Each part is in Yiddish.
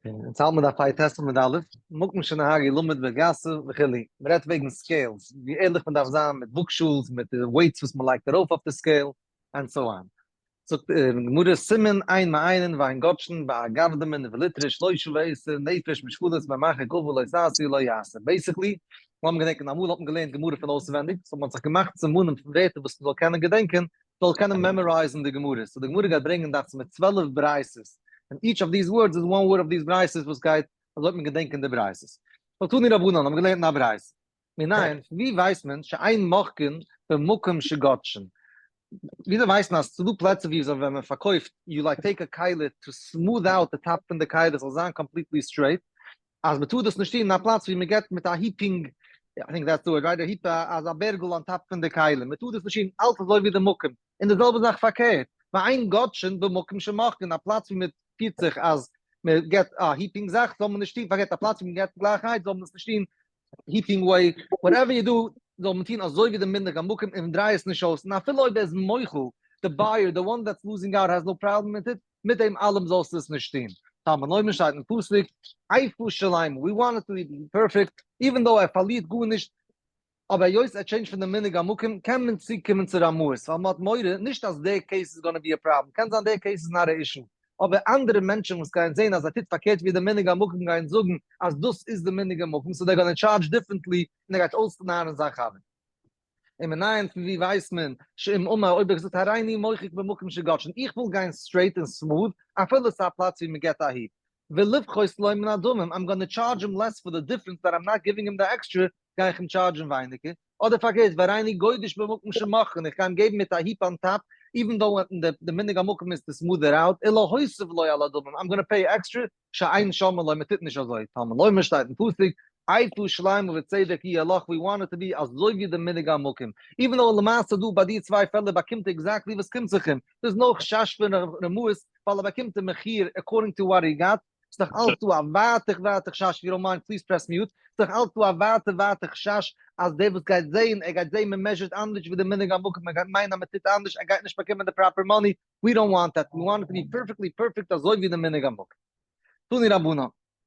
אונז האלט מיר דף פ"ט עמוד א', מקום שנהגו למוד בגסה וכו', מען רעדט וועגן scales, ווי ערליך מען דארף זיין מיט וואגשאלס, מיט די weights וואס מען לייגט ארויף אויף די scale, and so on. זאגט די גמרא, סימן אין מעיינין ואין גודשין באגרדמין וליטרא שלושה ועשר נפש משקלות ממרחק אבו לא תעשו לא יעשה. Basically, לאמיר געדענקען אמאל האט מען געלערנט גמרא פון אויסווענדיג, so מען האט זיך געמאכט סימנים פון ווערטער וואס מען זאל קענען געדענקען, זאל קענען memorize ן די גמרות, so די גמרא גייט ברענגען דאכט זיך מיט 12 ברייתות, און each of these words איז one word of these ברייתות וואס גייט, אזוי האט מען געדענקען די ברייתות. So תנו רבנן האבן געלערנט אין א ברייתא. מנין, פון ווי ווייסט מען שאין מוחקין במקום שגודשין? וויאזוי ווייסט מען אז ס'דא פלעצער ווי ווען מען פארקויפט, you like take a כלי to smooth out די top פון די כלי זאל זיין completely straight, אז מען טאר דאס נישט טון אין א פלאץ ווי מען געבט מיט א heaping, I think that's the word right, א heap אזא בערגל on top פון די כלים, מען טאר דאס נישט טון, אלץ אזוי ווי די מקום, און די זעלבע זאך פארקערט, ואין גודשין במקום שמוחקין, א פלאץ ווי מען פירט זיך אז מען געבט א heaping זאך זאל מען נישט טון, פארקערט א פלאץ ווי מען געבט גלייכהייט זאל מען עס נישט טון heaping way, whatever you do זאל מען טון אזוי ווי די מנהג המקום און דריי עס נישט אויס, און אפילו אויב ער איז מוחל, די buyer, the one that's losing out has no problem מיט it, מיט דעם אלעם זאלסטו עס נישט טון. תלמוד לומר שטייט אין פסוק, איפה שלמה, we want it to be perfect, even though ער פארלירט גארנישט, אבער היות ער change ט פון די מנהג המקום קען מען צוקומען צו רמאות, ווייל מען האט מורא, נישט אז די case איז gonna be a problem, קען זיין די case איז not א issue, אבער אנדערע מענטשן וואס גייען זען אז ער טוט פארקערט ווי די מנהג המקום גייען זאגן אז דאס איז די מנהג המקום, so they're gonna charge differently און ער גייט אויסנארן זיין חבר. ומנין פון ווי ווייסט מען שאם אמר אויב ער זאגט הריני מוחק במקום שגודשין איך וויל גיין straight און smooth אפילו עס איז א פלאץ ווי מען געט א heap ולפחות לו מן הדמים I'm gonna charge him less for the difference that I'm not giving him the extra גיי איך אים charge ן ווייניגער אדער פארקערט והריני גודש במקום שמוחקין איך גיי אים געבן מיט א heap on top even though די מנהג המקום איז to smooth it out ולהוסיף לו על הדמים I'm gonna pay extra שאין שומעין לו, מען טוט נישט אזוי, תלמוד לומר שטייט אין פסוק, איפה שלמה וצדק יהיה לך, we want it to be אזוי ווי די מנהג המקום, even though למעשה דא ביי די צוויי פעלער באקומט ער exactly וואס קומט זיך אים, דא איז no חשש פון רמאות ווייל ער באקומט די מחיר according to what he got, ס'איז נאך אלץ דא א ווייטע ווייטע חשש, if you don't mind please press mute, ס'איז נאך אלץ דא א ווייטע ווייטע חשש אז דער וואס גייט זעהן, ער גייט זעהן מען measure ט אנדערש ווי די מנהג המקום, מען גייט מיינען אז מען טוט אנדערש, ער גייט נישט באקומען די proper money, we don't want that, we want it to be perfectly perfect אזוי ווי די מנהג המקום. תנו רבנן,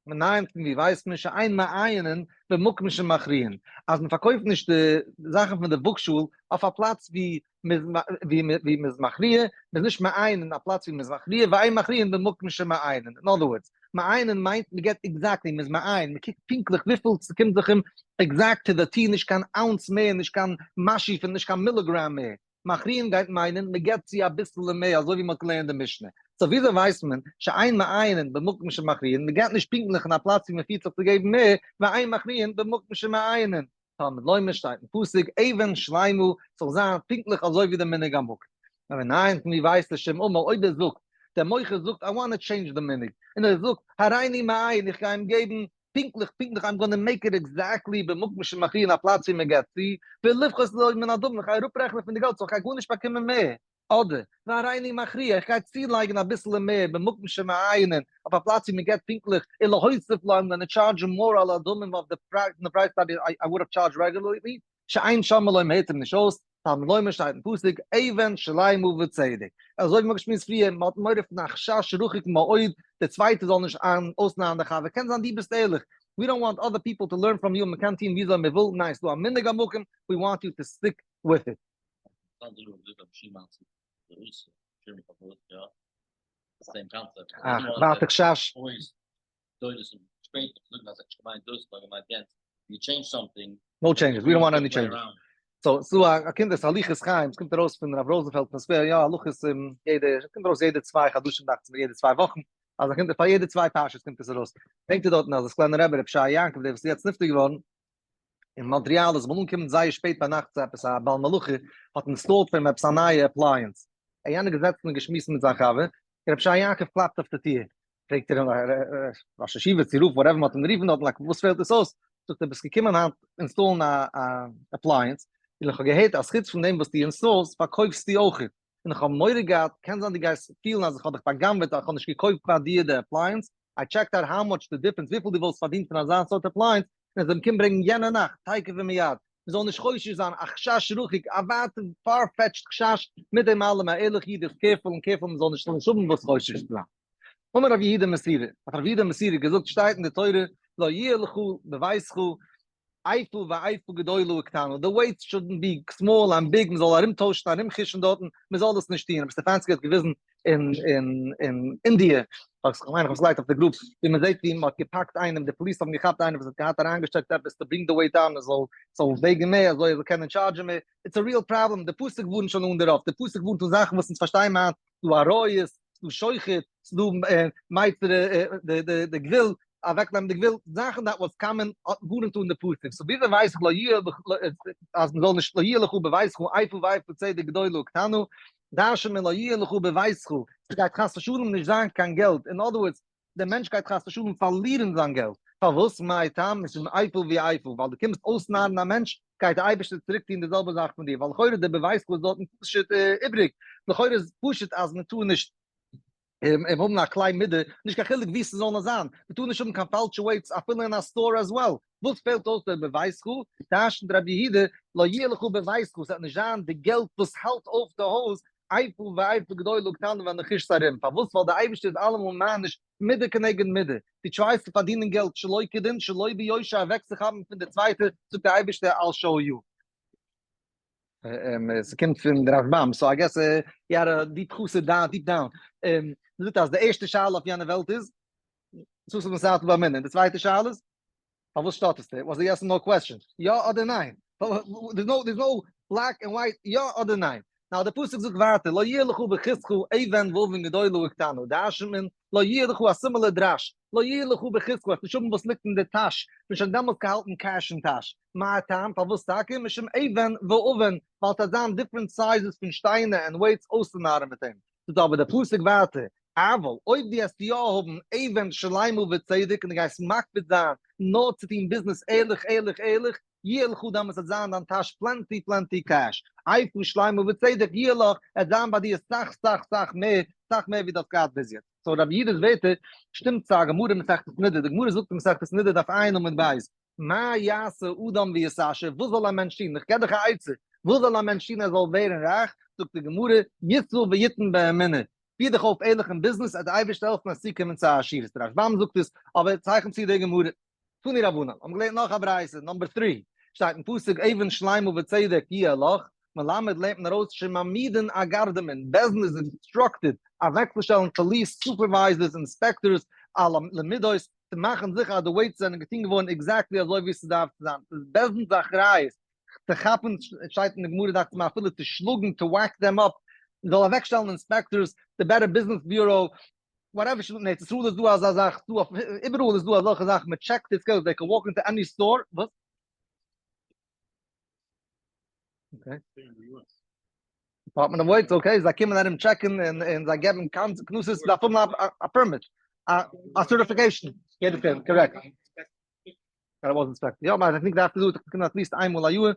מנין פון ווי ווייסט מען שאין מעיינין במקום שמכריעין, אז מען פארקויפט נישט די זאכן פון די וואגשאל אויף א פלאץ ווי ווי מען איז מכריע, מען איז נישט מעיין אין א פלאץ ווי מען איז מכריע, ואין מכריעין במקום שמעיינין, אין other words, מעיינין מיינט מען געבט exactly, מען איז מעיין, מען קוקט פונקטליך וויפיל ס'קומט זיך אים exact to the T, נישט קיין אונס מער, נישט קיין משהו פון, נישט קיין מיליגראם מער. מכריעין גייט מיינען מען געבט צו אביסעלע מער אזוי ווי מען האט געלערנט די משנה. So וויאזוי ווייסט מען שאין מעיינין במקום שמכריעין, מען געבט נישט פונקטליך אין א פלאץ ווי מען פירט זיך צו געבן מער, ואין מכריעין במקום שמעיינין. תלמוד לומר שטייט אין פסוק אבן שלימה ס'זאל זיין פונקטליך אזוי ווי די מנהג המקום. ומנין פון ווי ווייסט ער שאם אמר אויב ער זאגט, דער מוכר זאגט I want to change די מנהג, און ער זאגט הריני מעיין איך גיי אים געבן פונקטליך פונקטליך I'm gonna make it exactly במקום שמכריעין א פלאץ ווי מען געבט צו, ולפחות לו מן הדמים איך גיי אראפרעכענען פון די געלט so איך גיי גארנישט באקומען מער, אדער והריני מכריע איך גיי צולייגן אביסעלע מער במקום שמעיינין אויף א פלאץ ווי מען געבט פונקטליך, ולהוסיף לו I'm gonna charge more על הדמים of the price that I would have charged regularly, שאין שומעין לו מ'הערט אים נישט אויס, תלמוד לומר שטייט אין פסוק, אבן שלימה וצדק. אזוי ווי מ'האט געשמועסט פריער, מ'האט מורא פון א חשש רחוק מאוד, דער צווייטער זאל נישט אויסנארן די חבר, קען זיין דו ביסט ערליך, we don't want other people to learn from you, מ'קען טון וויאזוי מ'וויל, ניין ס'דא א מנהג המקום, we want you to stick with it. אה, ווייטע חשש. No changes, we don't want any changes. So, ס'דא א קינדער'ס הליכות חיים, ס'קומט ארויס פון רב ראזענפעלד פון סקווער, יא, הלכות יעדע, ס'קומט ארויס יעדע צוויי חדשים דאכט זיך מיר, יעדע צוויי וואכן, אז א קינד, פאר יעדע צוויי פרשות קומט עס ארויס. ברענגט ער דארטן אז די סקולענער רבי, רבי שייע יעקב, דער וואס איז יעצט נפטר געווארן, אין מאנטריאל, איז אמאל אנגעקומען זייער שפעט ביינאכט צו עפעס א בעל מלאכה, האט install ט פאר אים עפעס א נייע appliance. ער יענער געזעצן און געשמועסט מיט זיין חבר, און רבי שייע יעקב קלאפט אויף די טיר, פרעגט ער אים ראש ישיבה צו רב whatever מ'האט אים גערופן דארטן like וואס פעלט עס אויס? זאגט ער ביסט געקומען היינט install ן א appliance און איך האב געהערט אז חוץ פון דעם וואס דו install סט פארקויפסטו אויכעט און איך האב מורא געהאט קען זיין דו גייסט פילן אז איך האב דיך בא'גנב'עט אז איך האב נישט געקויפט ביי דיר די appliance, I checked out how much the difference וויפיל דו וואלסט פארדינט פון אזא סארט appliance און עס אים קום ברענגן יענע נאכט תיכף ומיד מ'זאל נישט חושש זיין א חשש רחוק א ווייטע far-fetched חשש מיט דעם אלעם א ערליכע איד איז careful און careful מ'זאל נישט האבן וואס חושש צו זיין. אמר רב יהודה מסירה, האט רב יהודה מסירה געזאגט, שטייט אין די תורה, לא יהיה לך בביתך איפה ואיפה גדולה וקטנה, די weights shouldn't be small and big, מען זאל ארומטוישן ארומחישן דארטן, מען זאל דאס נישט טון, רבי סטעפאנסקי האט געוויזן אין אין אין אינדיע, איך מיין איך האב עס געלייגט אויף די group, ווי מען זעט ווי מען האט געפאקט איינעם, די פאליס האבן געכאפט איינעם וואס האט געהאט אריינגעשטעקט עפעס to bring די weight down עס זאל זאל וועגן מער אזוי ער זאל קענען טשארדזשען מער, it's a real problem, די פסוק ווארנט שוין אן דערויף, די פסוק ווארנט אן זאכן וואס אונז פארשטייען היינט, ס'דא עריות, ס'דא שוחד, ס'דא מייצר די גבול, אוועקנעמען די גבול, זאכן that was common ווארנט אן די פסוק, so וויאזוי ווייס איך לא יהיה אז מ'זאל נישט לא יהיה לך בביתך איפה ואיפה צדק גדולה וקטנה, דרש'נט מען לא יהיה לך בביתך, ס'גייט חס ושלום נישט זיין קיין געלט, אין other words, דער מענטש גייט חס ושלום פארלירן זיין געלט, פארוואס? מאי טעם? משום איפה ואיפה, ווייל דו קומסט אויסנארן א מענטש, גייט דער אייבערשטער צוריק טון די זעלבע זאך פון דיר, ווייל לכאורה דער בביתך איז דארטן פשוט איבריג, לכאורה איז פשוט אז מען טאר נישט האבן א כלי מידה, נישט קיין חילוק וואו ס'זאל נאר זיין, מען טאר נישט האבן קיין פאלשע weights אפילו אין א store as well, וואס פעלט אויס דער בביתך? דרש'נט רבי יהודה, לא יהיה לך בביתך, ס'וועט נישט זיין די געלט וואס האלט אויף די הויז, איפה ואיפה גדולה וקטנה והנחושת ארום, פארוואס? ווייל דער אייבערשטער איז אלעמאל מעניש מידה כנגד מידה, דו try סט צו פארדינען געלט שלא כדין שלא ביושר אוועקצוכאפן פון די צווייטע, זאגט דער אייבערשטער I'll show you. ס'קומט פון די רשב"ם, so I guess you're a deep חסיד down deep down. מ'זאגט אז די ערשטע שאלה אויף יענע וועלט איז, סוס און סאטל ביי מנין, די צווייטע שאלה איז, פארוואס שטאטערסטו? was yes no question? יא אדער ניין? there's no black and white יא אדער ניין? now די פסוק זאגט ווייטער לא יהיה לך בכיסך אבן ואבן גדולה וקטנה, דרש'נט מען לא יהיה לך א similar דרש, לא יהיה לך בכיסך וועסט נישט האבן וואס ליגט אין די טאש, מ'האט שוין דעמאלטס געהאלטן cash אין טאש, מה הטעם פארוואס טאקע? משום אבן ואבן, ווייל ס'וועט זיין different sizes פון שטיינער און weights אויסצונארן מיט אים. זאגט אבער דער פסוק ווייטער, אבל אויב דו העסט יא האבן אבן שלימה וצדק און דו גייסט מקפיד זיין נאר צו טון ביזנעס ערליך ערליך ערליך, יהיה לך דעמאלטס וועט זיין דיין טאש plenty plenty cash, איפה שלימה וצדק יהיה לך, עס וועט זיין ביי דיר סאך סאך סאך מער, סאך מער ווי דו האסט געהאט ביז יעצט. so רבי יהודה'ס ווערטער שטימט צו א גמרא אין מסכת נדה, די גמרא זאגט אין מסכת נדה דף ע' עמוד ב', מה יעשה אדם ויתעשר, וואס זאל א מענטש טון, איך געב דיך א עצה, וואס זאל א מענטש טון ער זאל ווערן רייך, זאגט די גמרא, ישא ויתן באמונה, פיר דיך אויף ערליך אין ביזנעס, וועט די אייבערשטער העלפן עס צוקומען צו א עשירות, דער רשב"ם זאגט עס, אבער צייכנט צו די גמרא. תנו רבנן, האבן געלערנט נאך א ברייתא, number three, שטייט אין פסוק אבן שלימה וצדק יהיה לך, מלמד לערנט מען ארויס שמעמידין אגרדמין, בית דין איז instructed אוועקצושטעלן פאליס supervisors inspectors על המידות, צו מאכן זיכער אז די weights זענען געטון געווארן exactly אזוי ווי ס'דארף צו זיין, ס'איז בית דין'ס אחריות צו כאפן, שטייט אין די גמרא דאכט זיך מיר אפילו צו שלאגן to whack them up, מ'זאל אוועקשטעלן inspectors, די Better Business Bureau, whatever, אין ארץ ישראל איז דא אזא זאך, דא אויף איבעראל איז דא אזעלכע זאכן, מ'טשעקט די scales, they can walk into any store, וואס? okay. Department of Weights, okay, זיי קומען ארום טשעקן און זיי געבן קנסות, דארף האבן א permit, א certification, יעדע פירמע, correct. That was inspected. יא, but I think דארף דו קומען at least איינמאל א יאר,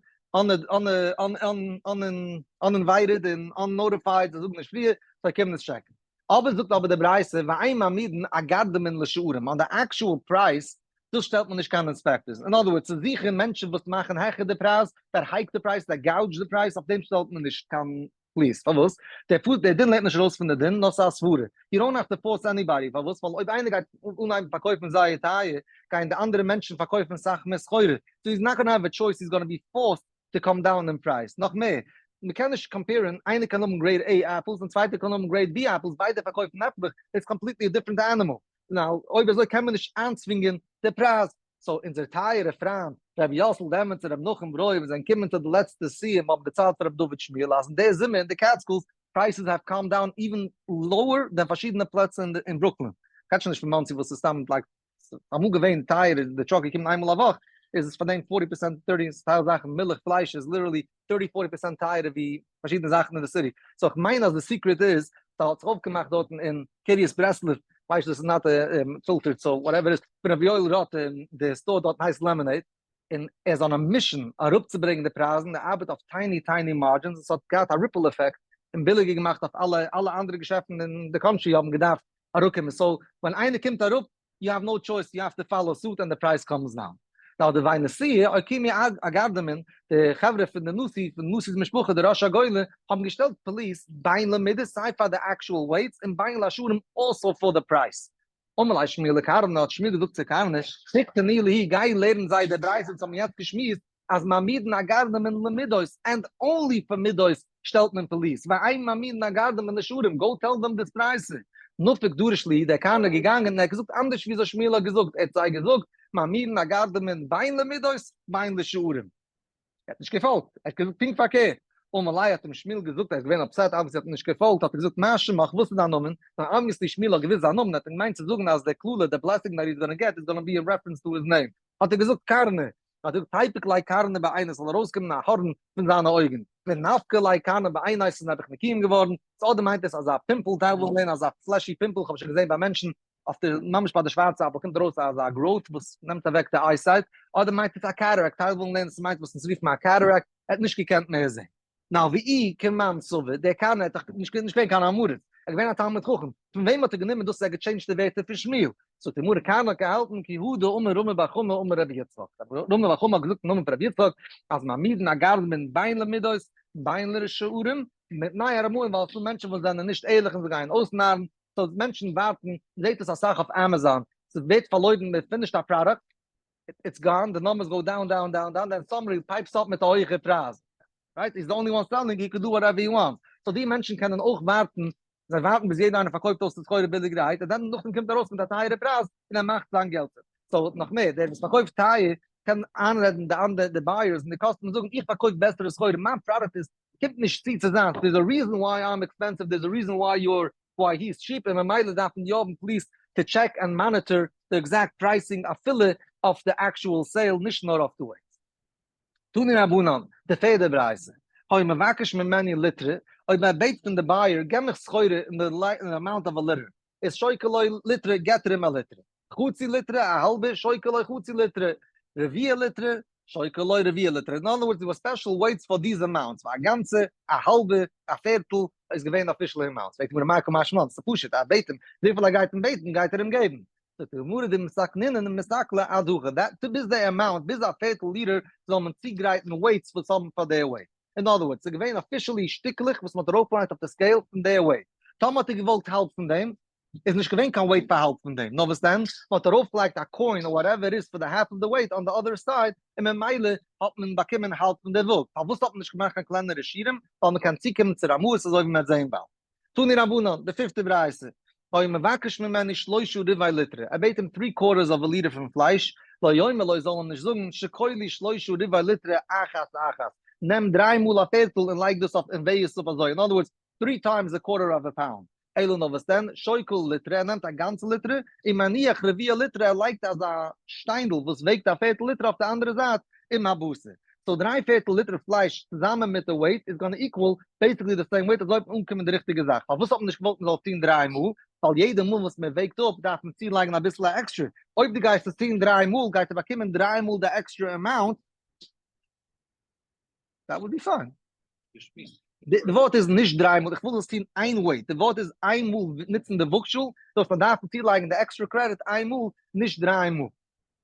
uninvited און unnotified, זיי זאגן נישט פריער, זיי קומען עס טשעקן. אבער זאגט אבער די ברייתא, ואין מעמידין אגרדמין לשיעורין, on די actual price דאס שטעלט מען נישט קיין inspectors. אין other words, צו זוכן מענטשן וואס מאכן העכער די פרייז, that hike די price, that gouge די פרייז, אויף דעם שטעלט מען נישט קיין פאליס. פארוואס? דער פארט דער דין לערנט נישט ארויס פון די דין, נאר ס'איז א סברה. you don't have to force anybody. פארוואס? ווייל אויב איינער גייט אנהייבן פארקויפן זייער טייער, גייען די אנדערע מענטשן פארקויפן סאך מער סחורה. so he's not gonna have a choice, he's gonna be forced to come down אין פרייז. נאך מער, מ'קען נישט קאמפעירן, איינער קען האבן grade A apples און צווייטער קען האבן grade B apples, ביידע פארקויפן עפלעך, it's completely a different animal. now, אויב אזוי קען מען נישט איינצווינגען די פרייז. so אונזער טייערע פריינט רבי יאסל דעמענץ און רבי נחום ברויער זענען קומען צו די לעצטע סיום האבן דערציילט פאר רבי דוד שמואל אז אין די זומער אין די Catskills prices have come down even lower than פארשידענע פלעצער אין ברוקלין. כ'רעד שוין נישט פון מאנסי וואס איז סתם like אמאל געווען טייער איז די truck געקומען איינמאל א וואך איז עס פאר דעם forty percent thirty טייל זאכן מילך פלייש איז literally thirty forty percent טייערער ווי פארשידענע זאכן אין די city so כ'מיין אז די secret איז ס'האט זיך אויפגעמאכט דארטן אין קרית ברסלב כ'ווייס דאס איז not filtered so whatever איז פון רבי יואל ראטה די store דארטן הייסט Lemonade און ער איז on a mission אראפצוברענגען די פרייזן ער ארבעט אויף tiny tiny margins און ס'האט געהאט א ripple effect און ביליגער געמאכט אויף אלע אלע אנדערע געשעפטן אין די country האבן געדארפט אראפקומען so ווען איינער קומט אראפ you have no choice you have to follow suit and the price comes down. Now די ונשיאי אוקימוה אגרדמין, די חברה פון די נשיא, פון נשיא'ס משפחה, די ראש הגולה, האבן געשטעלט police בין למידות סיי פאר די actual weights און בין לשערים also for די price. אמר ליה שמואל לקרנא, האט שמואל געזאגט צו קרנא, תיק תני להו, גיי לערן זיי די ברייתא וואס האבן יעצט געשמועסט, אז מעמידין אגרדמין למידות, and only פאר מידות שטעלט מען police, ואין מעמידין אגרדמין לשערים, go tell them this ברייתא. נפק דרש להו, דער קרנא איז געגאנגען און ער האט געזאגט אנדערש וויאזוי שמואל האט געזאגט, ער האט זיי געזאגט, מעמידין אגרדמין בין למידות בין לשערים. ער האט נישט געפאלגט, ער האט געזאגט פונקט פארקערט. אמר ליה האט אים שמואל געזאגט, ער איז געווען upset obviously האט ער נישט געפאלגט, האט ער געזאגט מה שמך, וואס איז דיין נאמען? נאר obviously שמואל האט געוואוסט זיין נאמען, ער האט געמיינט צו זאגן אז די קללה, די blessing that he's gonna get is gonna be in reference to his name. האט ער געזאגט קרנא, האט ער געזאגט תיפוק ליה קרנא בעיניה, ס'זאל ארויסקומען א הארן פון זיינע אויגן, ונפקא ליה קרנא בעיניה, ס'איז נעבעך מקוים געווארן, סאו אדער מיינט עס אזא pimple, טייל ווילן זען אזא fleshy pimple, כ'האב שוין געזען ביי מענטשן אויף די ממש ביי די שווארצע אפל קומט ארויס אזא growth וואס נעמט אוועק די eyesight, אדער מיינט עס א cataract, טייל ווילן לערנען ס'מיינט וואס אונז רופן א cataract, ער האט נישט געקענט מער זען. Now ואי כמאן סבר, דער קרנא האט דאך נישט געווען קיין עם הארץ, ער איז געווען א תלמיד חכם, פון וועם האט ער גענומען דאס אז ער האט געטשעינדזשט די ווערטער פון שמואל? זאגט די גמרא קרנא האט געהאלטן כי הא דאמר רמי בר חמא אמר רבי יצחק, רמי בר חמא האט געזאגט אין נאמען פון רבי יצחק אז מעמידין אגרדמין בין למידות בין לשערים, מפני הרמאים ווייל עס איז דא מענטשן וואס זענען נישט ערליך און זיי גייען אויסנארן, so מענטשן ווארטן, מ'זעט עס אסאך אויף Amazon, ס'ווערט פארלוירן, מען finished א product, it's gone, די numbers go down down down down, then somebody pipes up מיט א הויכע פרייז, right? He's the only one selling, he could do whatever he wants. So די מענטשן קענען אויך ווארטן, זיי ווארטן ביז יעדער איינער פארקויפט אויס די סחורה ביליגערהייט, און דאן נאכדעם קומט ארויס מיט א טייערע פרייז און ער מאכט זיין געלט. So נאך מער, דער וואס פארקויפט טייער קען איינרעדן די אנדערע, די buyers און די customers זאגן איך פארקויף בעסערע סחורה, מיין product איז קומט נישט צו צו זיין, there's a reason why I'm expensive, there's a reason why you're why he is cheap, און ממילא דארף מען יא האבן police to check and monitor די exact pricing אפילו אויף די actual sale נישט נאר אויף די weight. תנו רבנן, די פערדע ברייתא, היה מבקש ממנו ליטרא, אויב מען בעט פון די buyer געב מיך סחורה אין די amount of א ליטער, איז שוקל לו ליטרא געט ער אים א ליטרא, חצי ליטרא, א האלבע, שוקל לו חצי ליטרא, רביע ליטרא, שוקל לו רביע ליטרא, in other words, there were special weights for these amounts, פאר א גאנצע, א האלבע, א פערטל, איז געווען official amounts, פרעגט די גמרא מאי קא משמע לן, ס'איז פשוט, ער בעט אים, וויפיל ער גייט אים בעטן גייט ער אים געבן, זאגט די גמרא דמתקנינן מסקלא עד הכא, that ביז די amount, ביז א פערטל ליטער זאל מען צוגרייטן weights וואס האבן פאר די weight. In other words, ס'איז געווען officially שטיקלעך וואס מ'האט ארויפגעלייגט אויף די scale פון די weight. טאמער האט ער געוואלט האלב פון דעם, איז נישט געווען קיין weight פאר האלב פון דעם, נאר וואס דען, מ'האט ארויפגעלייגט א coin or whatever איז פאר די half of the weight on the other side, און ממילא האט מען באקומען האלב פון די וואג. פארוואס האט מען נישט געמאכט קיין קלענערע שיעורים? ווייל מ'קען צוקומען צו רמאות אזוי ווי מ'וועט זען באלד. תנו רבנן, די פיפטע ברייתא, היה מבקש ממנו שלושה ורבע ליטרא, ער בעט אים three quarters of a liter פון פלייש, לא יאמר לו זאל אים נישט זאגן, שקול לי שלושה ורבע ליטרא אחת אחת, נעם דריי מאל א פערטל און לייג דאס אויף און וועג עס אפ אזוי, in other words, three times a quarter of a pound, אלא נאר וואס דען, שוקל ליטרא, ער נעמט א גאנצע ליטרא, ומניח רביע ליטרא, ער לייגט אזא שטיינדל וואס וועגט א פערטל ליטרא אויף די אנדערע זייט, עם הבשר. So דריי פערטל ליטער פלייש צוזאמען מיט די weight איז gonna equal basically די same weight אזוי וועט מען אנקומען די ריכטיגע זאך. פארוואס האט מען נישט געוואלט מען זאל עס טון דריי מאל? ווייל יעדע מאל וואס מען וועגט אפ דארף מען צולייגן אביסל א עקסטרע. אויב דו גייסט עס טון דריי מאל גייט ער באקומען דריי מאל די extra amount. That would be fine. די ווארט איז נישט דריי מאל, איך וויל דאס טון איין weight, די ווארט איז איין מאל נוצן די וואגשאל, זאלסט נאר דארפן צולייגן די extra credit איין מאל, נישט דריי מאל.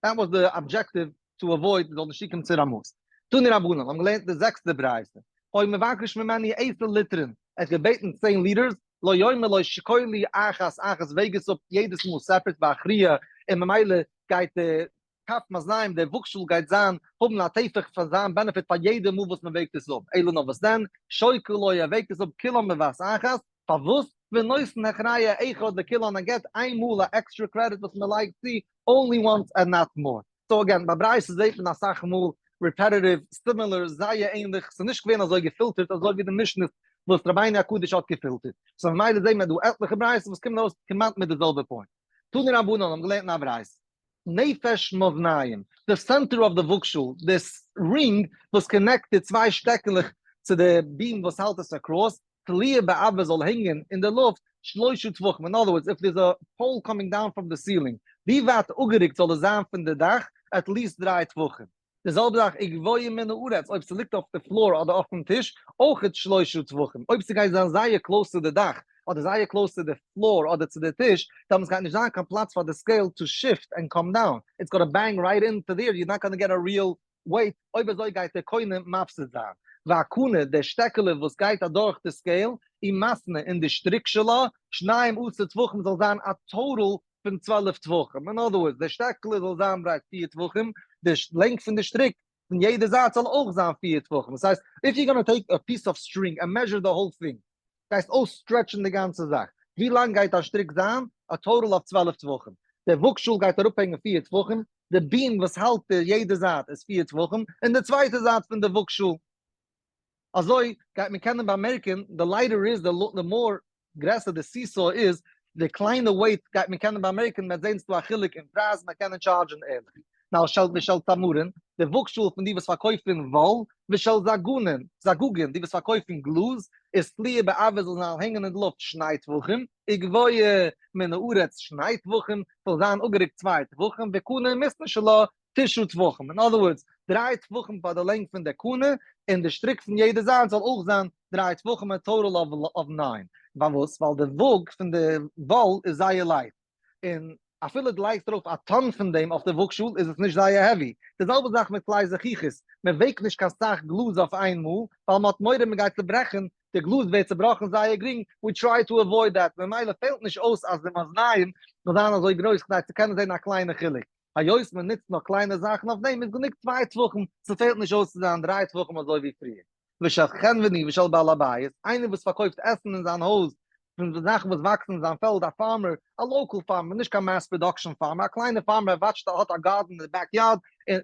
That was the objective to avoid מ'זאל נישט צוקומען צו רמאות. תנו רבנן, האבן געלערנט די זעקסטע ברייתא, היה מבקש ממנו עשר ליטרין, ער האט געבעטן 10 ליטערס, לא יאמר לו שקול לי אחת אחת וועג עס אפ יעדעס מאל separate ואכריע, און ממילא גייט די כף מאזניים, דער וואגשאל גייט זיין האבן א טפח פאר זיין benefit פאר יעדע מאל וואס מען וועגט עס אפ, אלא נאר וואס דען, שוקל לו ער וועגט עס אפ כולן בבת אחת, פארוואס? ונותן הכרע אחד לכולן ער געבט איין מאל א extra credit וואס מען לייגט צו, only once and not more. So again, ביי ברייתא זעט מען אסאך מאל repetitive, similar, זייער ענליך, ס'איז נישט געווען אזוי געפילטערט אזוי ווי די משניות וואס רבינו הקדוש האט געפילטערט. So ממילא זעט מען דא עטליכע ברייתות וואס קומען ארויס כמעט מיט די זעלבע point. תנו רבנן האבן געלערנט אין א ברייתא. נפש מאזניים, די center of די וואגשאל, this ring וואס connect די צוויי שטעקעלעך צו די beam וואס האלט עס across, תלויה באויר זאל הענגען אין די לופט, שלושה טפחים, in other words if there's a pole coming down from the ceiling, ווי ווייט אפגערוקט זאל עס זיין פון די דאך, at least דריי טפחים. די זעלבע זאך וגבוה מן הארץ, אויב ס'ליגט אויף די floor אדער אויפן טיש, אויכעט שלושה טפחים, אויב ס'גייט זיין זייער close צו די דאך, אדער זייער close צו די floor אדער צו די טיש, דעמאלטס גייט נישט זיין קיין פלאץ פאר די scale to shift and come down, it's gonna bang right into there, you're not gonna get a real weight, אויב אזוי גייט דער קונה מפסיד זיין. והקנה, דער שטעקעלע וואס גייט אדורך די scale, ומתנה, און די שטריק שלה, שנים עשר טפחים זאל זיין א total פון 12 טפחים, אין other words, דער שטעקעלע זאל זיין ברייט פיר טפחים, די לענג פון די שטריק פון יעדע זייט זאל אויך זיין פיר טפחים, דאס הייסט, if you gonna take a piece of string and measure the whole thing, גייסט אויססטרעטשן די גאנצע זאך, ווי לאנג גייט א שטריק זיין? א total of 12 טפחים, דער וואגשאל גייט אראפהענגען פיר טפחים, די beam וואס האלט די יעדע זייט איז פיר טפחים, און די צווייטע זייט פון די וואגשאל. אזוי גייט מען קענען באמערקען, די lighter איז, די more גרעסער די seesaw איז, די קליינע weight גייט מען קענען באמערקען, מען וועט זען ס'דא א חילוק אין פרייז, מען קענען טשארדזשען ערליך. now של ושל תמרין, די וואגשאל פון די וואס פארקויפן וואל, ושל זגנין, זגוגין, די וואס פארקויפן גלאז, איז תלויה באויר זאל זיין הענגען אין די לופט שני טפחים, וגבוה מן הארץ שני טפחים, זאל זיין אפגערוקט צוויי טפחים, וקנה ומתנה שלה תשעה טפחים, אין other words, דריי טפחים פאר די לענג פון די קנה, און די שטריק פון יעדע זייט זאל אויך זיין דריי טפחים, א total of nine. פארוואס? ווייל די וואג פון די וואל איז זייער לייכט, און אפילו דו לייגסט ארויף א טאן פון דעם אויף די וואגשאל איז עס נישט זייער heavy. די זעלבע זאך מיט כלי זכוכית, מען וועגט נישט קיין סאך גלאז אויף איינמאל, ווייל מען האט מורא מען גייט צוברעכן, די גלאז ווערט צובראכן זייער גרינג, we try to avoid that, ממילא פעלט נישט אויס אז די מאזניים זאל זיין אזוי גרויס כדי צו קענען זען א קליינע חילוק. היות מען נוצט נאר קליינע זאכן אויף דעם איז גענוג צוויי טפחים, ס'פעלט נישט אויס צו זיין דריי טפחים אזוי ווי פריער. ושל חנווני ושל בעל הבית, איינער וואס פארקויפט עסן אין זיין הויז פון זאכן וואס וואקסן אין זיין פעלד, א farmer, א local farmer, נישט קיין mass production farmer, א קליינע farmer, ער וואטשט, ער האט א גארטן אין די back yard,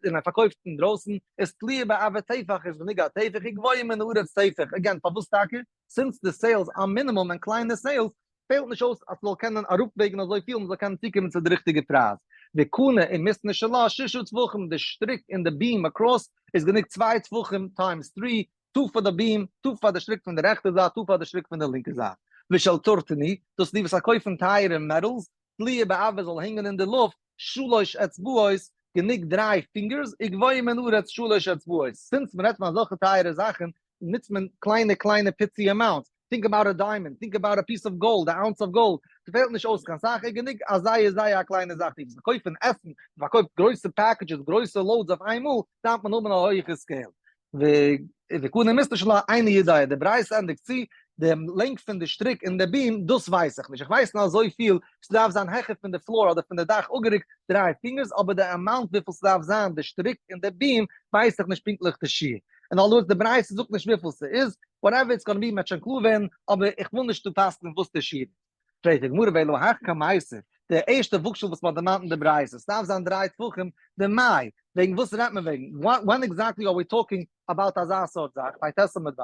און ער פארקויפט אינדרויסן, איז תלויה באויר טפח, איז גענוג א טפח, וגבוה מן הארץ טפח, again, פארוואס טאקע? since די sales are minimum און קליינע sales, פעלט נישט אויס אז ס'זאל קענען אראפוועגן אזויפיל, מ'זאל קענען צוקומען צו די ריכטיגע פרייז. וקנה ומתנה שלה ששה טפחים, די שטריק און די beam across איז גענוג צוויי טפחים times three, two פאר די beam, two פאר די שטריק פון די רעכטע זייט, two פאר די שטריק פון די לינקע זייט. ושל טורטני, דאס איז די וואס פארקויפן טייערע metals, תלויה באויר זאל הענגען אין די לופט, שלש אצבעות, גענוג דריי פינגערס, וגבוה מן הארץ שלש אצבעות. since מ'רעדט פון אזעלכע טייערע זאכן, נוצט מען קליינע קליינע פיצי amounts. think about a diamond, think about a piece of gold, א ounce of gold, ס'פעלט נישט אויס קיין סאך, איז גענוג א זייער זייער א קליינע זאך, די וואס פארקויפן עסן, מ'פארקויפט גרויסע packages, גרויסע loads אויף איינמאל, דארף מען האבן א הויכע scale. וקנה ומתנה שלה איני יודע, די ברייתא ענדיגט צו, די לענג פון די שטריק און די beam, דאס ווייס איך נישט, איך ווייס נאר אזויפיל, ס'דארף זיין העכער פון די floor אדער פון די דאך אפגערוקט דריי פינגערס, אבער די amount וויפיל ס'דארף זיין די שטריק און די beam ווייס איך נישט פונקטליך די שיעור. און אלעס די ברייתא זאגט נישט וויפיל ס'איז, whatever it's gonna be מ'וועט שוין קלאר ווערן, אבער איך וויל נישט דא פסק'נען וואס די שיעור איז. פרעגט די גמרא ואלא הך קמייתא, די ערשטע וואגשאל וואס מ'האט דערמאנט אין די ברייתא, ס'דארף זיין דריי טפחים, דמאי, וועגן וואס רעדט מען וועגן, when exactly are we talking about אזא סארט זאך, פ"ט עמוד ב',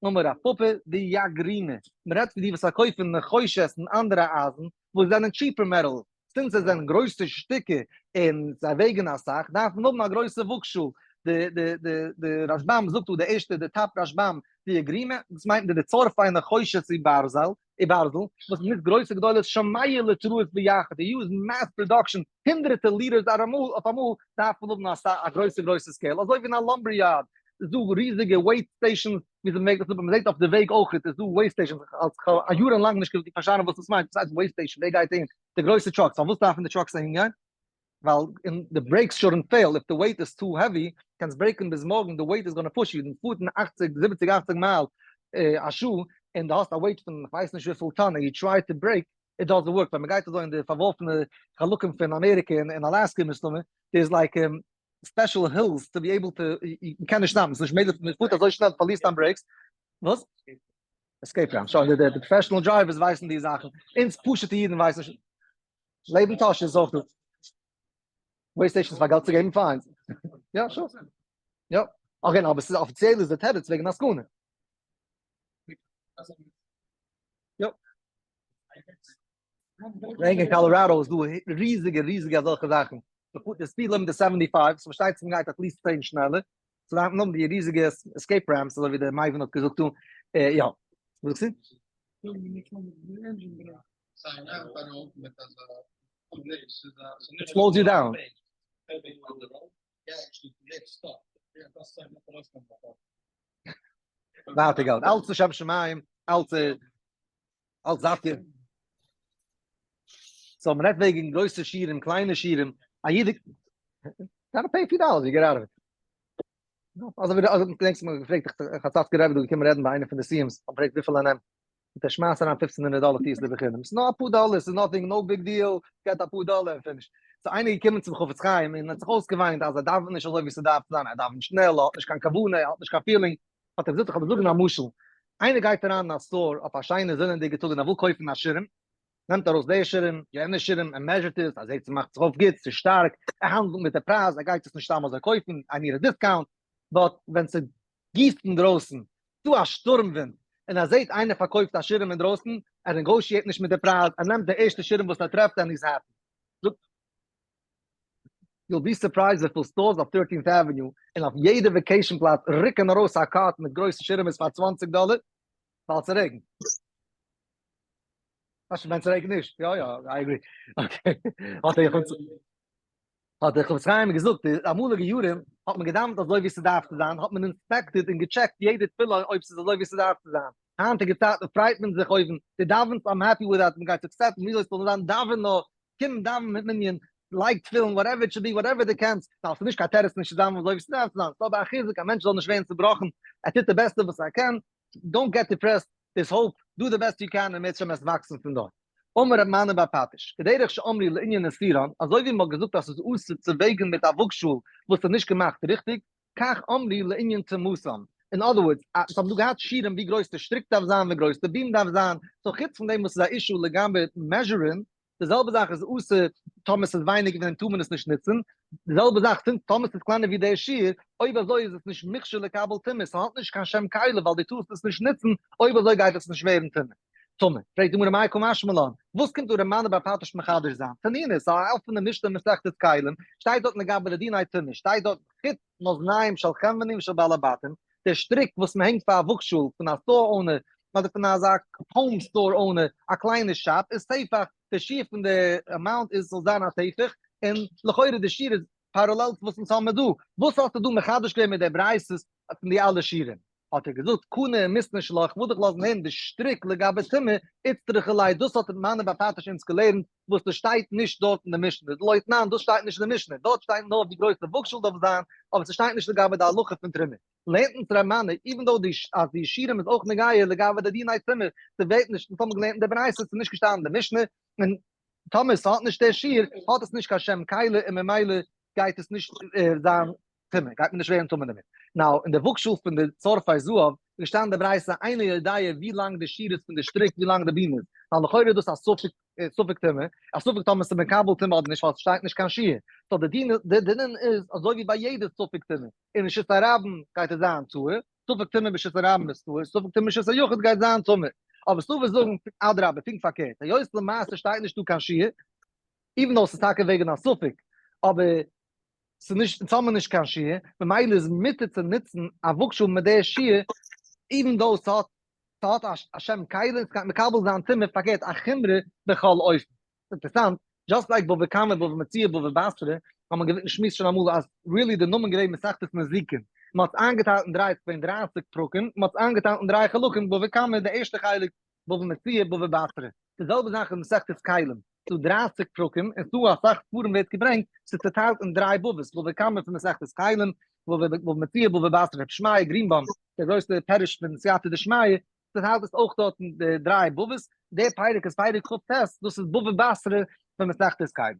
אמר רב פפא דיגרינא, מ'רעדט פון די וואס פארקויפן נחושת און אנדערע אייזן וואס זענען cheaper metal, since זיי זענען גרויסע שטיקער און זיי וועגן אסאך, דארף מען האבן א גרויסע וואגשאל. די די די די רשב"ם זאגט דא די ערשטע די top רשב"ם דיגרימא, דאס מיינט די דצורפי נחושת וברזל, וברזל, וואס מ'נוצט גרויסע גדולות שמאה ליטראות ביחד, they use mass production, הונדרעטע liters אראמאל אויף אמאל, דארף מען האבן א א גרויסע גרויסע scale, אזוי ווי אין א lumber yard איז דא ריזיגע weigh stations, ווי אזוי מ'וועגט עס אפ, און מ'זעט אויף די וועג אויך איז דא weigh stations, איך האב א יארן לאנג נישט פארשטאנען וואס דאס מיינט, וואס הייסט weigh station, ווער גייט אהין? די גרויסע trucks, פארוואס דארפן די trucks אהין גיין? ווייל אין די brakes shouldn't fail, if the weight is too heavy, קענסט ברעיקן ביז מארגן, די weight is gonna push you, דו פארט אין אכציג, זיבעציג אכציג מייל א שעה, און דו האסט א weight פון כ'ווייס נישט וויפיל טאן, און you try to brake, it doesn't work, ווען מ'גייט אזוי אין די פארווארפענע חלקים פון אמעריקע און אלאסקע מסתמא, there's like special hills to be able to, מ'קען נישט סטאפן, ס'איז נישט מעגליך, מ'פארט אזוי שנעל, פארלירסט דיין brakes, וואס? escape ramp, שוין, די professional drivers ווייסן די זאכן, אונז פשוט'ע אידן ווייסן נישט, לעבן טאהש איז אויך דא, weigh stations פאר געלט צו געבן fines, יא sure, יא, okay אבער ס'איז אפיציעל איז די תירוץ וועגן א סכנה. יא. וועגן אין קאלאראדא איז דא ריזיגע ריזיגע אזעלכע זאכן, מ'פארט די speed limit איז 75, so פארשטייט זיך מ'גייט at least צען שנעלער, so דארף מען האבן די ריזיגע escape ramps אזוי ווי די מייווען האט געזאגט דא, יא. וואס זאגסטו? It slows you down. ווייטער גייט אלץ לשם שמים, אלץ. אלץ דארף איר. So מ'רעדט וועגן גרויסע שיעורים, קליינע שיעורים, א איד gotta pay few dollars, you get out of it. אזוי ווי אזוי געדענקסט מ'האט געפרעגט איך האט צאצקער רבי דא געקומען רעדן ביי איינע פון די סיום'ס, האט געפרעגט וויפיל ער נעמט, זאגט ער שמייס אריין פופצן הונדערט דאלער טו עס ליבער חינם, ס'איז נאר אפאר דאלער, ס'איז nothing, no big deal, געט אפאר דאלער און finish. ס'איז איינער געקומען צום חפץ חיים און האט זיך אויסגעוויינט אז ער דאווענט נישט אזוי ווי ס'דארף צו זיין, ער דאווענט שנעל, ער האט נישט קיין כוונה, ער האט נישט קיין feeling, האט ער געזאגט איך וועל דיר זאגן א משל, איינער גייט אריין אין א store אויף א שיינע זונענדיגע טאג און ער וויל קויפן א שירעם, נעמט ארויס די שירעם, יענע שירעם, ער measure ט עס, ער זעט ס'מאכט זיך אויף גוט, ס'איז שטארק, ער האנדלט מיט די פרייז, ער גייט עס נישט סתם אזוי קויפן, I need a discount, but ווען ס'גיסט אינדרויסן, ס'דא א שטורם ווינט, און ער זעט איינער פארקויפט א שירעם אינדרויסן, ער negotiate נישט מיט די פרייז, ער נעמט די ערשטע שירעם וואס ער טרעפט and he's happy. זאגט. You'll be surprised וויפיל stores אויף Thirteenth Avenue און אויף יעדע vacation פלאץ רוקן ארויס א cart מיט גרויסע שירעמעס פאר 20 דאלער ווייל ס'רעגנט. ווען ס'רעגנט נישט. יא יא, I agree. Okay. האט ער האט דער חפץ חיים געזאגט, די אמאליגע יארן האט מען געדאווענט אזוי ווי ס'דארף צו זיין, האט מען inspected און געטשעקט יעדע תפילה אויב ס'איז אזוי ווי ס'דארף צו זיין. היינטיגע צייטן פרייט מען זיך אויבן, דו דאווענסט I'm happy with that, מ'גייט accept ן וויאזוי ס'זאל זיין, דאווען נאר, קום דאווען מיט מנין, לייג תפילין, whatever it should be, whatever דו קענסט, ווייל ס'איז נישט קיין תירוץ נישט צו דאווענען אזוי ווי ס'דארף צו זיין, ס'איז אבער א חיזוק א מענטש זאל נישט ווערן צובראכן, ער טוט די בעסטע וואס ער קען, don't get depressed, there's hope, do the best you can און מערצעשעם עס וואקסן פון דארט. אמר ר' מני בר פטיש, כדרך שאמרו לענין נסירן, אזוי ווי מ'האט געזאגט אז ס'איז אסור צו וועגן מיט א וואגשאהל וואס איז נישט געמאכט ריכטיג, כך אמרו לענין טומאתם. אין other words, אונז האבן דא געהאט שיעורים ווי גרויס די שטריק דארף זיין, ווי גרויס די beam דארף זיין, so חוץ פון דעם וואס ס'איז א issue לגבי measure ן, די זעלבע זאך איז אסור טאמער ס'איז ווייניגער פון דעם טאר מען עס נישט נוצן, די זעלבע זאך פון טאמער ס'איז קלענער ווי דער שיעור, אויב אזוי איז עס נישט מוכשר לקבל טומאה, ס'האט נישט קיין שם כלי ווייל דו טארסט עס נישט נוצן, אויב אזוי גייט עס נישט ווערן טמא. טמא. פרעגט די גמרא מאי קא משמע לן, וואס קומט דא ר' מני בר פטיש מחדש זיין? תנינא, ס'איז א אפענע משנה אין מסכת כלים, שטייט דארט לגבי די דיני טומאה, שטייט דארט חוט מאזניים של חנוני ושל בעלי בתים, דער שטריק וואס מען הענגט פאר א וואגשאל פון א store owner אדער פון אזא home store owner, א קליינע shop, איז טפח, די שיעור פון די amount איז זאל זיין א טפח, און לכאורה די שיעור איז parallel צו וואס אונז האמיר דא, וואס האסטו דא מחדש געווען מיט די ברייתות פון די אלע שיעורים? האט ער געזאגט, קנה ומתנה שלה, איך וויל דיך לאזן הערן די שטריק לגבי טומאה, איצטריכא ליה, דאס האט מני בר פטיש אונז געלערנט, וואס דאס שטייט נישט דארט אין די משנה, דלא תנן, דאס שטייט נישט אין די משנה, דארט שטייט נאר ווי גרויס די וואגשאל דארף זיין, אבער ס'שטייט נישט לגבי די הלכה פון תרומה. לערנט אונז ר' מני, even though די אז די שיעורים איז אויך נוגע לגבי די דיני טומאה, ס'ווערט נישט, אונז האבן געלערנט אין די ברייתא, ס'איז נישט געשטאנען אין די משנה, און טאמער ס'האט נישט דער שיעור, האט עס נישט קיין שם כלי און ממילא גייט עס נישט זיין טמא, גייט מען נישט ווערן טמא דערמיט. Now, אין די וואגשאל פון די צורפי זהב איז געשטאנען די ברייתא אינו יודע ווי לאנג די שיעור איז פון די שטריק ווי לאנג די beam איז, ווייל לכאורה איז דאס א ספק ספק טומאה, א ספק טאמער ס'איז מקבל טומאה אדער נישט ווייל ס'שטייט נישט קיין שיעור, so די דין די דין איז אזוי ווי ביי יעדע ספק טומאה, אין רשות הרבים גייט עס זיין טהור, ספק טומאה ברשות הרבים איז טהור, ספק טומאה ברשות היחיד גייט זיין טמא. אבער ס'דא וואס זאגן אדרבה פונקט פארקערט, היות למעשה שטייט נישטא קיין שיעור, even though ס'איז טאקע וועגן א ספק, אבער ס'איז נישט, אונז האמיר נישט קיין שיעור, ממילא איז מותר צו נוצן א וואגשאל מיט די שיעור, even though ס'האט ס'האט א שם כלי און ס'גייט מקבל זיין טומאה, פארקערט א חומרא בכל אופן. אינטערעסאנט, just like בבא קמא, בבא מציעא, בבא בתרא, האט מען געשמועסט שוין אמאל אז really די נאמען געווען מסכת נזיקין, מען האט עס איינגעטיילט אין דריי, ס'געווען 30 פרקים, מען האט עס איינגעטיילט אין דריי חלקים, בבא קמא די ערשטע חלק, בבא מציעא, בבא בתרא. די זעלבע זאך אין מסכת כלים, ס'דא 30 פרקים, און ס'דא אסאך ספרים ווערט געברענגט, ס'איז צוטיילט אין דריי בבות, בבא קמא פון מסכת כלים, בבא מציעא, בבא בתרא, רבי שמעיה גרינבוים, דער גרויסער פירוש פון סייעתא דשמיא, צוטיילט עס אויך דארט אין די דריי בבות, דער פרק איז פרק כ"ט, דאס איז בבא בתרא פון מסכת כלים.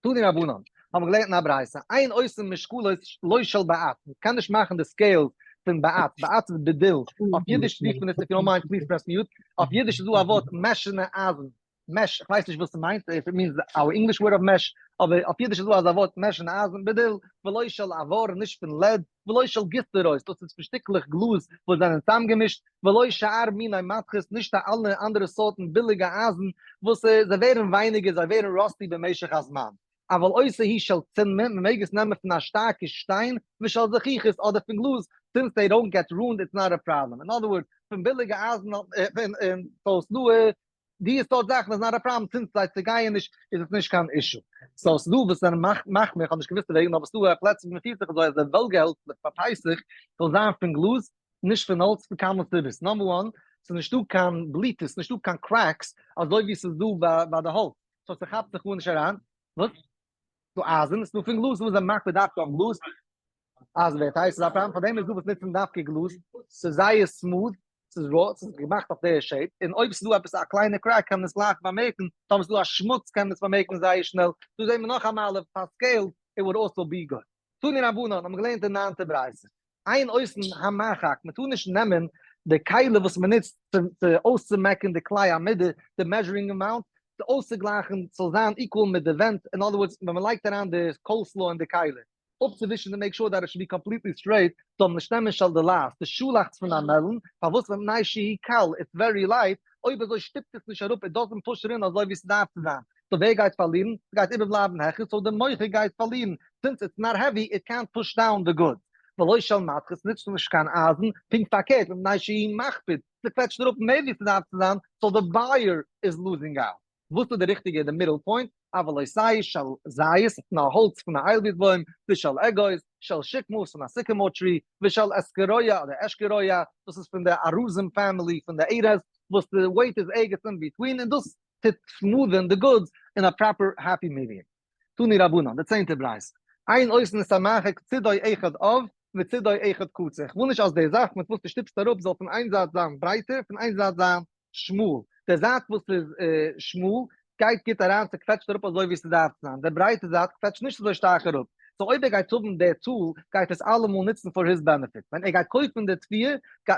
תנו רבנן, האבן געלערנט אין א ברייתא, אין עושין משקלות לא של בעט, מען קען נישט מאכן די scales פון בעט, בעט איז בדיל, אויף אידיש רופט מען עס, if you don't mind please press mute, אויף אידיש איז דא א ווארט מעשענע אייזן, mesh, איך ווייס נישט וואס ס'מיינט, if it means our English word of mesh, אבער אויף אידיש איז דא אזא ווארט מעשענע אייזן, בדיל, ולא של עבר, נישט פון lead, ולא של גיסטערויס, דאס איז פון שטיקלעך גלאז וואס זענען צוזאמגעמישט, ולא שאר מיני מתכות, נישט א אלע אנדערע סארטן ביליגע אייזן, וואס זיי ווערן ווייניגער, זיי ווערן rusty במשך הזמן. אבל עושה היא של צינמא, מען מעג עס נעמען פון א שטארקע שטיין, ושל זכוכית, אדער פון גלאז, since they don't get ruined it's not a problem. אין other words, פון ביליגע אייזן און so ס'דא די סארט זאכן איז not a problem, since זיי צעגייען נישט איז עס נישט קיין issue. So ס'דא וואס זענען מחמיר, איך האב נישט געוואוסט דערוועגן, אבער ס'דא פלעצער ווי מ'פירט זיך אזוי אז די וועלגער העלצלעך פאר פסח זאל זיין פון גלאז, נישט פון האלץ, פון כמה סיבות. Number one, ס'איז נישטא קיין בליטות, נישטא קיין cracks, אזוי ווי ס'איז דא ביי די האלץ, so ס'כאפט זיך גארנישט אריין. וואס? ס'דא אייזן, ס'דא פון גלאז וואס זענען מקפיד דווקא אויף גלאז, אייזן ווערט הייס, ס'איז א פראבלעם, פארדעם איז דא וואס נוצן דווקא גלאז, ס'איז זייער smooth, ס'איז raw, ס'איז געמאכט אויף די shape, און אויב ס'איז דא עפעס א קליינע crack קען מען עס גלייך באמערקן, טאמער ס'איז דא א שמוץ קען מען עס באמערקן זייער שנעל, דא זעהן מיר נאך א מעלה פאר scale, it would also be good. תנו רבנן האבן געלערנט די ניינטע ברייתא, אין עושין המחק, מען טאר נישט נעמען די כלי וואס מען נוצט צו אויסצומעקן די כלי המידה, די measuring amount, צו אויסצוגלייכן ס'זאל זיין equal מיט די ווענט, אין other words ווען מען לייגט אריין די coleslaw אין די כלי, אפצוווישן to make sure that it should be completely straight, זאל מען נישט נעמען של דלעת, די שאלאכץ פון א melon, פארוואס מפני שהיא קל, it's very light, אויב אזוי שטופט עס נישט אראפ, it doesn't push it in אזוי ווי ס'דארף צו זיין, so ווער גייט פארלירן? ס'גייט איבערבלייבן העכער, so די מוכר גייט פארלירן, סינס איטס נאט העווי איט קענט פוש דאון די גודס. ולא של מתכת נוצט נישט קיין אייזן, פונקט פארקערט מפני שהיא מכביד, ס'קוועטשט אראפ מער ווי ס'דארף צו זיין, so די buyer איז losing out. וואס איז די ריכטיגע די middle point? אבל עושהו של זית פון א האלץ פון א איילבירט בוים, ושל אגוז, של שקמה פון א sycamore tree, ושל אסקרויה אדער אשקרויה, דאס איז פון די ארזים family פון די ארז, וואס די weight איז ערגעץ in between, און דאס טוט smooth ען די goods אין א proper happy medium. תנו רבנן, די צענטע ברייתא, אין עושין את המחק צידו אחד עב וצידו אחד קצר, איך וויל נישט אז די זאך מיט וואס דו שטופסט אראפ זאל פון איין זייט זיין ברייטער פון איין זייט זיין שמאל, די זייט וואס איז שמאל גייט גוט אריין ס'קוועטשט אראפ אזוי ווי ס'דארף זיין, די ברייטע זייט קוועטשט נישט אזוי שטארק אראפ, so אויב ער גייט האבן די tool גייט עס אלעמאל נוצן for his benefit, ווען ער גייט קויפן די תבואה,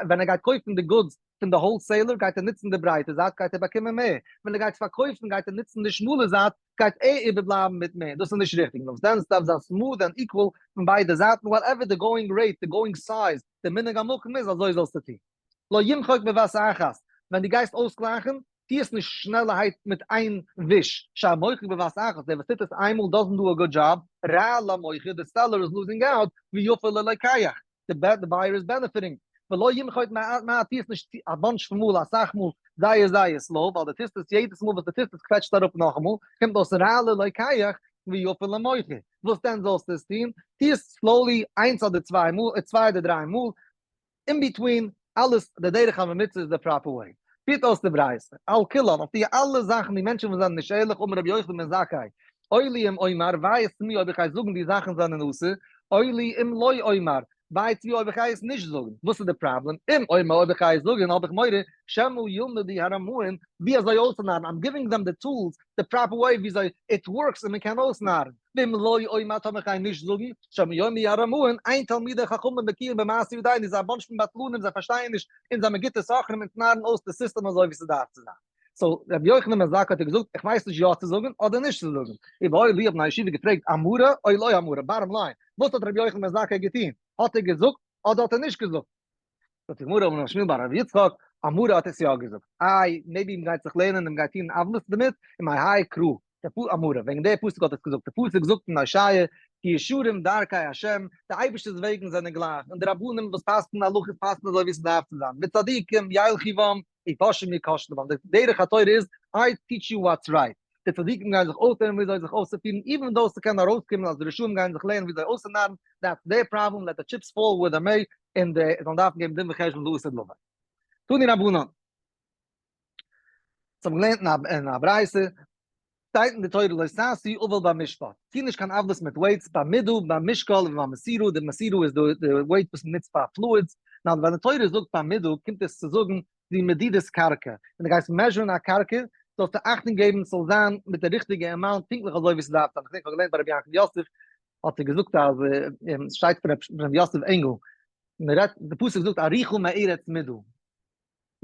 ווען ער גייט קויפן די goods פון די wholesaler גייט ער נוצן די ברייטע זייט גייט ער באקומען מער, ווען ער גייט פארקויפן גייט ער נוצן די שמאלע זייט גייט ער איבערבלייבן מיט מער, דאס איז נישט ריכטיג, נאר וואס דען עס דארף זיין smooth and equal פון ביידע זייטן whatever די going rate, די going size, די מנהג המקום איז אזוי זאלסטו טון. לא ימחוק בבת אחת, ווען דו גייסט אויסגלייכן, טו עס נישט שנעלערהייט מיט איין וויש, שהמוחק בבת אחת, דער וואס טוט עס איינמאל doesn't do a good job, רע למוכר, די seller איז losing out, ויפה ללוקח, די buyer איז benefiting, ולא ימחוק מעט מעט, טו עס נישט א bunch פון מאל, אסאך מאל, זייער זייער slow, ווייל דו טוסט עס יעדעס מאל וואס דו טוסט עס קוועטשט אראפ נאכאמאל, קומט אויס רע ללוקח, ויפה למוכר. וואס דען זאלסטו עס טון? טו עס slowly איינס אדער צוויי מאל, צוויי אדער דריי מאל, in between אלעס די דרך הממוצע איז די proper way. פירט אויס די ברייתא, על כולן, אויף די אלע זאכן די מענטשן וואס זענען נישט ערליך אמר רבי יוחנן בן זכאי, אוי לי אם אומר, וויי איז צו מיר אויב איך גיי זאגן די זאכן זענען אסור, אוי לי אם לא אומר, וויי צו מיר אויב איך גיי עס נישט זאגן, וואס איז די פראבלעם, אם אומר אויב איך גיי עס זאגן האב איך מורא שמא ילמדו הרמאים ווי אזוי אויסצונארן, I'm giving them the tools, the proper way וויאזוי it works און מען קען אויסנארן. ואם לא אומר טאמער כ'גיי נישט זאגן, שמא יאמרו הרמאים, אין תלמידי חכמים בקיאים במעשה ידיהן איז א bunch פון בטלנים זיי פארשטייען נישט אונז זעמער גוטע סוחרים אונז נארן אויס די סיסטעם אזוי ווי ס'דארף צו זיין. so רבי יוחנן בן זכאי האט ער געזאגט איך ווייס נישט יא צו זאגן אדער נישט צו זאגן. איבעיא להו האבן א ישיבה געפרעגט אמרה או לא אמרה bottom line וואס האט רבי יוחנן בן זכאי געטון האט ער געזאגט אדער האט ער נישט געזאגט? זאגט די גמרא אמר רב שמואל בר רב יצחק, אמרה האט עס יא געזאגט, איי maybe מ'גייט זיך לערנען און מ'גייט טון עוולות דערמיט, ומהאי קרא, אמרה, וועגן די פסוק האט עס געזאגט, די פסוק זאגט אין הושע, כי ישרים דרכי ה', די אייבערשטער'ס וועגן זענען גלייך, און די רבנים וואס פסק'נען הלכות פסק'נען אזוי ווי עס דארף צו זיין, וצדיקים ילכו בם, ופושעים יכשלו בם, די דרך התורה איז, I teach you what's right, די צדיקים גייען זיך אויסלערנען וויאזוי זיך אויסצופירן, even though ס'קען ארויסקומען אז די רשעים גייען זיך לערנען וויאזוי אויסצונארן, that's their problem, let the chips fall where they may, און די זאלן דארפן געבן דין וחשבון לעתיד לבוא. תנו רבנן. זיי האבן געלערנט אין א ברייתא, שטייט אין די תורה לא תעשו עול במשפט, טו נישט קיין עוולות מיט weights, במידה, במשקל ובמסירה, די מסירה איז די weight וואס מ'נוצט פאר fluids, now ווען די תורה זאגט במידה קומט עס צו זאגן די מדידת קרקע, ווען דו גייסט measure ן א קרקע זאלסטו אכטונג געבן ס'זאל זיין מיט די ריכטיגע amount פונקטליך אזוי ווי ס'דארף זיין, כ'דענק כ'האב געלערנט ביי רבי יעקב יוסף האט ער געזאגט אז ס'שטייט פון רבי יוסף ענגל, מ'רעדט די פסוק זאגט ארוכה מארץ מדה,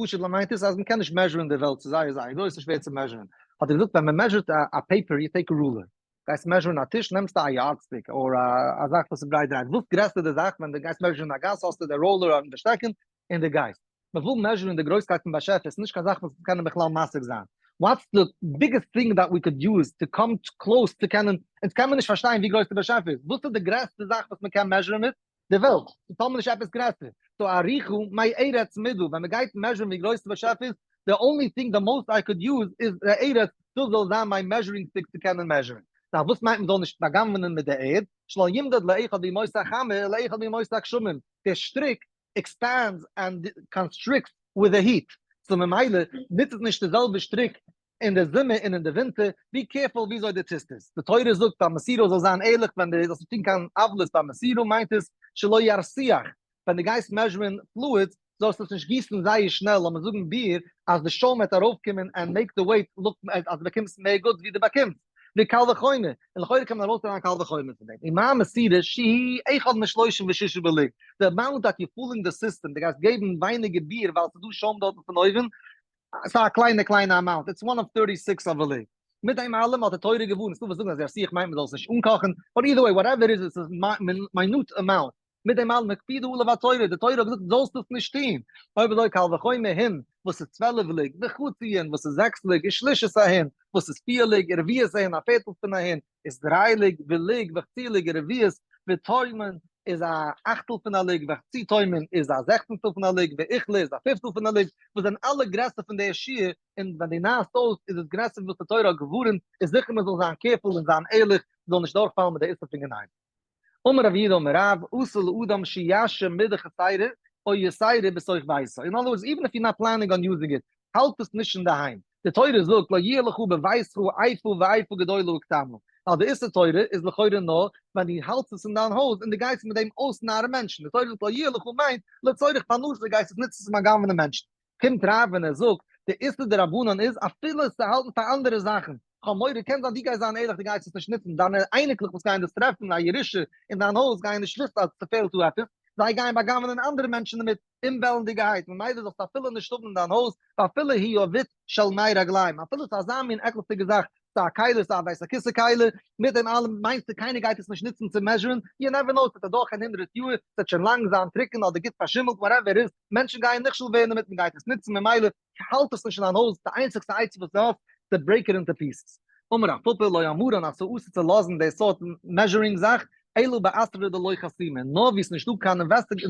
פשוט מיינט עס אז מ'קען נישט measure ן די וועלט, ס'איז זייער זייער גרויס און שווער צו measure ן, האט ער געזאגט ווען מ'מעזשערט א paper you take a ruler, גייסט measure ן א טיש נעמסטו א yardstick אדער א זאך וואס איז ברייט דרייט, וואס גרעסער די זאך ווען די גייסט measure ן א גאס האסטו די ruler און די שטעקן און די גייסט. מען וויל measure ן די גרויסקייט פון באשעפער, ס'איז נישט קיין זאך וואס מיר קענען בכלל משיג זיין. what's the biggest thing that we could use to come close צו קענען, אונז קען מען נישט פארשטיין ווי גרויס די באשעפער איז, וואס איז די גרעסטע זאך וואס מען קען measure ן מיט? די וועלט. אונז האבן נישט עפעס גרעסער. so ארוכה מארץ מדה, ווען מען גייט measure ן ווי גרויס די באשעפער איז, the only thing the most I could use איז די ארץ, דאס זאל זיין מיין measuring stick צו קענען measure ן. now וואס מיינט מען זאל נישט בא'גנב'נען מיט די ערד? שלא ימדד לאחד בימות החמה ולאחד בימות הגשמים, דער שטריק expands and constricts with the heat. so ממילא נוץ עס נישט די זעלבע שטריק אין די זומער און אין די ווינטער, be careful וויאזוי דו טוסט עס. די תורה זאגט ביי מסירה זאל זיין ערליך ווען דו זאלסט נישט טון קיין עוולות ביי מסירה מיינט עס שלא ירתיח, ווען דו גייסט measure ען fluids זאלסטו עס נישט גיסן זייער שנעל, לאמיר זאגן ביר, אז די שוים וועט ארויפקומען and make the weight look אז דו באקומסט מער goods ווי דו באקומסט, וקל וחומר, און לכאורה קען מען ארויסלערנען א קל וחומר פון דעם, ומה מסירה שהיא אחד משלושים ושישה בלוג, די amount that you fooling the system, דו גייסט געבן ווייניגער ביר ווייל ס'איז דא שוים דארטן פון אויבן, ס'איז א קליינע קליינע amount, it's one of thirty six of a לוג. מיט דעם אלעם האט די תורה געווארנט, ס'דא וואס זאגן אז ירתיח מיינט מ'זאל עס נישט אנקאכן, but either way whatever איז עס איז minute amount, מיט דעם אלעם הקפידה עליו התורה, די תורה האט געזאגט זאלסט עס נישט טון, אויב אזוי קל וחומר הין וואס איז 12 לוג, וחצי הין וואס איז זעקס לוג, ושלישית ההין וואס איז פיר לוג, ורביעית ההין א פערטל פון א הין איז דריי לוג, ולוג וחצי לוג ורביעית, ותומן איז א אכטל פון א לוג, וחצי תומן איז א זעכצנטל פון א לוג, ואכלה איז א פיפטל פון א לוג, וואס זענען אלע גרעסער פון די שיעור, און ווען דו נייסט אויס איז עס גרעסער ווי וואס די תורה האט געווארנט, איז זיכער מען זאל זיין careful און זיין ערליך, מען זאל נישט דורכפאלן מיט די איסור פון גניבה. אמר רב יהודה אמר רב, אסור לאדם שישהה מידה חסרה או יתירה בתוך ביתו. In other words, even if you're not planning on using it, האלט עס נישט אינדערהיים. די תורה זאגט לא יהיה לך בביתך איפה ואיפה גדולה וקטנה. ווייל די איסור תורה איז לכאורה נאר ווען דו האלטסט עס אין דיין הויז און דו גייסט מיט דעם אויסנארן מענטשן. די תורה זאגט לא יהיה לך מיינט לצורך פרנסה גייסט עס נוצן צו בא'גנב'ענען מענטשן. קומט רב און ער זאגט, די איסור דרבנן איז אפילו עס צו האלטן פאר אנדערע זאכן, כ'האב מורא, קען זיין דו גייסט זיין ערליך דו גייסט עס נישט נוצן, דיינע אייניקלעך וואס גייען דאס טרעפן א ירושה אין דיין הויז גייען נישט וויסן אז ס'פעלט דא עפעס, זיי גייען בא'גנב'ענען אנדערע מענטשן דערמיט אומוועלנדיגערהייט, ממילא זאלסטו אפילו נישט האבן אין דיין הויז, ואפילו היא עבית של מי רגליים, אפילו ס'איז אזא מין עקלדיגע זאך, ס'איז א כלי, ס'איז א בית הכסא כלי, מיט דעם אלעם מיינסטו קיינער גייט עס נישט נוצן צו measure ן, you never know, ס'וועט אדורכגיין הונדרעט יאר, ס'וועט שוין לאנג זיין טרוקן אדער גוט פארשימלט, whatever איז, מענטשן גייען נכשל ווערן דערמיט, מ'גייט עס נוצן, ממילא האלט עס נישט אין דיין הויז, די איינציגסטע עצה וואס דו האסט, צו break it into pieces. אמר רב פפא לא אמרן אז ס'אסור צו לאזן די סארט measuring זאך, אלא באתרא דלא חסימי, נאר וואו ס'נישט דא קיין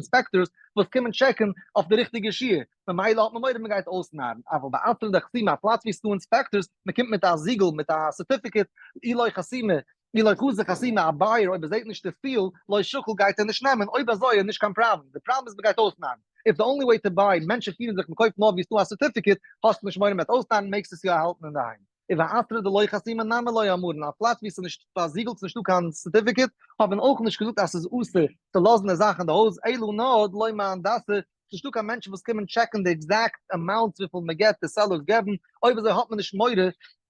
inspectors וואס קומען check ן אויף די ריכטיגע שיעור, ממילא האט מען מורא מ'גייט אויסנארן, אבל באתרא דחתימי א פלאץ וואו ס'דא inspectors, מ'קומט מיט א זיגל מיט א certificate, אי לא חתימי, אי לא חזי חתימי א buyer אויב ער זעט נישט די seal, לא שקיל גייט ער נישט נעמען, אויב אזוי איז נישט קיין פראבלעם, די פראבלעם איז מ'גייט אויסנארן, if the only way to buy, מענטשן פירן זיך מ'קויפט נאר וואו ס'דא א certificate, האסט נישט מורא מ'וועט אויסנארן מעגסט עס יא האלטן אינדערהיים. ובאתרא דלא חתימי נמי לא אמרן, א פלאץ וואו ס'איז נישט פארזיגלט ס'איז נישטא קיין certificate, האט מען אויך נישט געזאגט אז ס'איז אסור צו לאזן די זאך אין די הויז, אלא נאר דלא מאן דסר, ס'נישטא קיין מענטשן וואס קומען check ן די exact amount וויפיל מ'געט די sellers געבן, אויב אזוי האט מען נישט מורא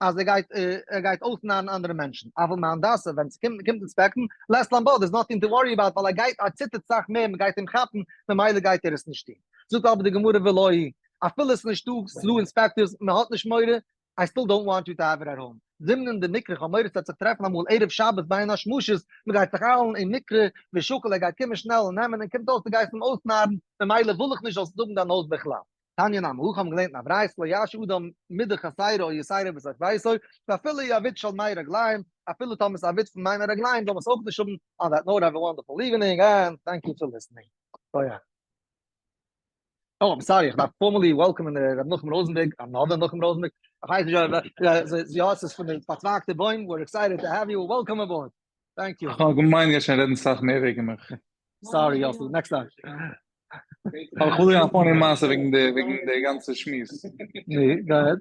אז ער גייט ער גייט אויסנארן אנדערע מענטשן, אבל מאן דסר ווען ס'קומט מ'קומט inspect ן, לית לן בה, there's nothing to worry about ווייל ער גייט ער ציטערט סאך מער מ'גייט אים כאפן ממילא גייט ער עס נישט טון. זאגט אבער די גמרא ולא היא, אפילו ס'איז נישטא ס'דא inspectors מ'האט נישט מורא, I still don't want you to have it at home. זימנין דמקרי כ'האב מורא ס'וועט זיך טרעפן אמאל ערב שבת בין השמשות, מ'גייט זיך איילן אין מקרה ושקיל ער גייט קומען שנעל און נעמען און קומט אויס דו גייסט אים אויסנארן, ממילא וויל איך נישט זאלסט האבן דיין הויז בכלל. תניא נמי הכי האבן געלערנט אין א ברייתא לא ישהה אדם מידה חסרה או יתירה בתוך ביתו, ואפילו היא עבית של מי רגליים, אפילו טאמער ס'איז א עבית פון מים רגליים זאל מען עס אויך נישט האבן, on that note have a wonderful evening and thank you for listening. Oh, I'm sorry, איך דארף formally welcome ען ר' נחום ראזענבערג, another נחום ראזענבערג, איך ווייס נישט, יא עס איז פון די פארצווייגטע בוים, we're excited to have you, welcome aboard, thank you. כ'האב געמיינט גייסט שוין רעדן סאך מער וועגן מיך. Sorry יאסל, next time. אבער כ'וויל דיר א funny מעשה וועגן די וועגן די גאנצע שמועס. נו, go ahead.